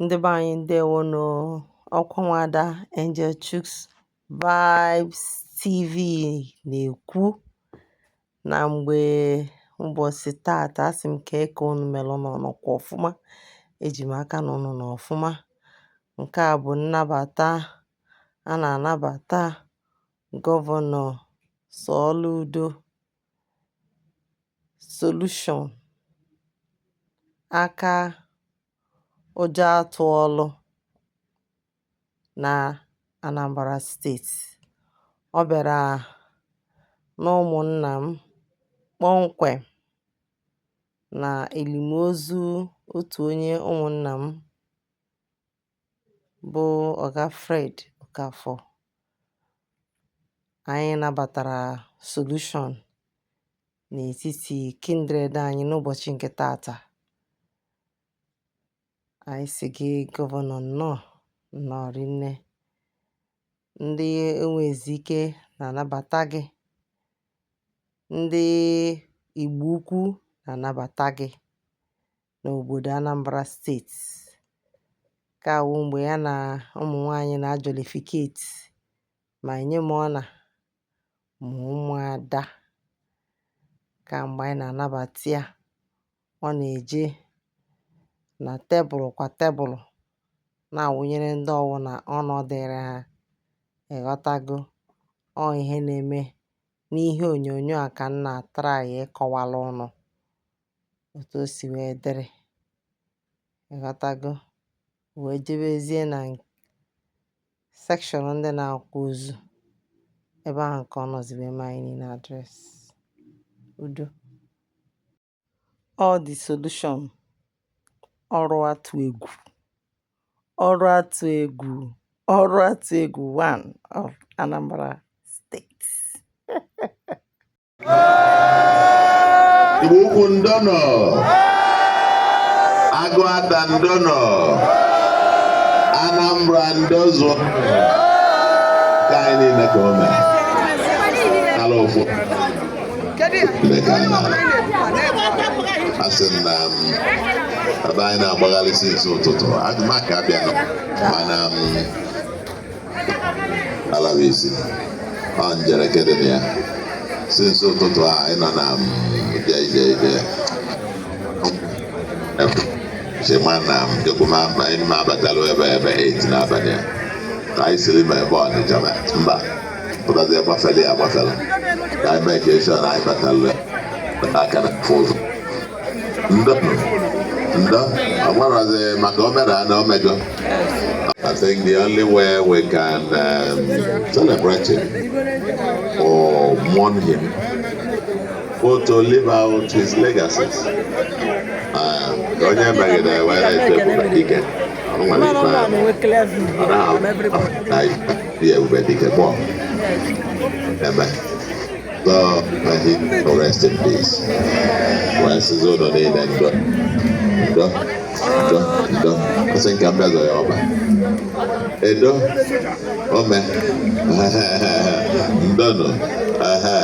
Ndị be anyị, ndewonụ. Ọkwa Nwada Angel Chuks Vibes TV na-ekwu na mgbe ụbọchị taata, asị m ka eke unu mere, unu nọkwa ọfụma? Eji m aka na unu nọ ọfụma. Nke a bụ nnabata a na-anabata Gọvanọ Soludo, Solution aka ụjọ atụọlụ na Anambra Steeti. Ọ bịara na ụmụnna m kpọmkwem na elimozu otu onye ụmụnna m bụ Oga Fred Okafor. Anyị nabatara Solution n'etiti kindred anyị n'ụbọchị nke taata. Anyị si gị, Gọvanọ, nnọọ, nnọọ rinne. Ndị Enwezike na-anabata gị, ndị Igbo Ukwu na-anabata gị n'obodo Anambra Steeti. Ka awụ mgbe ya na ụmụ nwanyị na-ajollificate ma nye m ọna ma ụmụada ka mgbe anyị na-anabata ya, ọ na-eje na tebụl kwa tebụl na-awụnyere ndị ọwụna ọnụ dịrị ha. Ịghọtago? Ọ ihe na-eme n'ihe onyonyo a ka m na-atry ịkọwala ụnụ otu o si wee dịrị. Ịghọtago? Wee jebezie na section ndị na-akwa ozu, ebe ahụ ka ọ nọzi wee mee anyị niile address. Udo. All the Solution, ọrụ atụ egwu, ọrụ atụ egwu, ọrụ atụ egwu one of Anambra State. Igbo Ukwu, ndọnọ! Agụata, ndọnọ! Anambra, ndozuo! Ka anyị niile ka o mee ala ofu Chineke. Anyị na asị m na m, ebe anyị na-agbagharịsị isi ụtụtụ adụmaka abịa nọ, mana m ala bụ isi ọ njereke dị na ya. Since ụtụtụ a anyị nọ na m ije ije ije chema na m jekwuma anyị ma abatalụ ebe 8 n'abalị a ka anyị siri ma ebe Ọnịcha mba pụtazie gbafere ya agbafere ka anyị mee ka esi na anyị batalụ aka na afọ ụzọ. Ndo, ndo, ọ gwarazi maka o mere na o mejọ. I think the only way we can celebrate him or mourn him or to live out his legacies. Onye megide were eto ebube dike ọ nwere ife ọ na ebube dike gbọọ ebe. So may he rest in peace. Wee sịzi ụlọ niile ndo, ndo, ndo, ndo. Asị nke m bịa zọ ya ọba edo ome ndonụ ehe.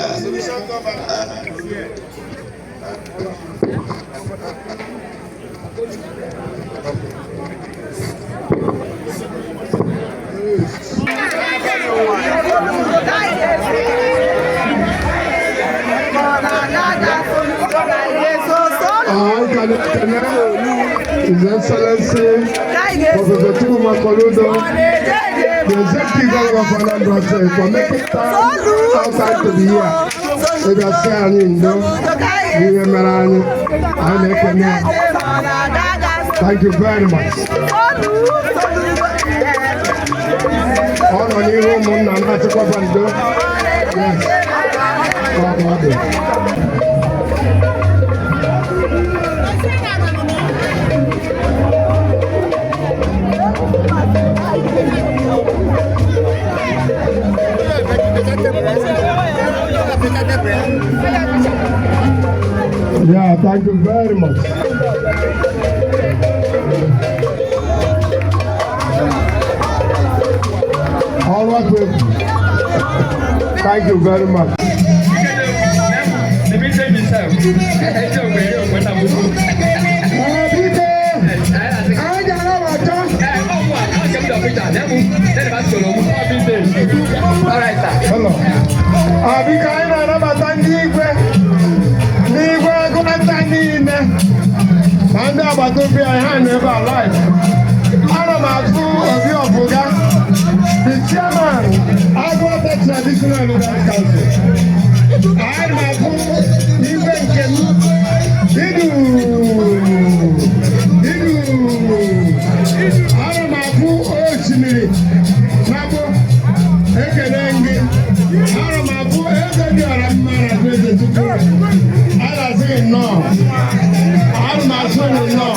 Anyị ka na-ekene His Excellency Professor Chukwuma Soludo, the Executive Governor of Anambra State, for making time outside to be here. Ịbịa sị anyị ndo n'ihe mere anyị, anyị na-ekene ya. Thank you very much. Ọ nọ n'ihu ụmụnna na-achịkwaba ndo. Yes. Ọ bụ ọ dị. Yeah, thank you very much. All right, people. Thank you very much. Let me say myself. Biko, anyị ga-anabata Afụfụ ya ha nọ ebe a live. Ana m afụ Obi Ọbụga, the chairman, Agụata Traditional Leaders Council. Ana m afụ igwe nke m, Idu Idu. Ana m afụ osimiri n'agbụ, ekele gị. Ana m afụ eze dị ọra mma na eze tupu a na-asị gị nnọọ. Ana m asị unu nnọọ.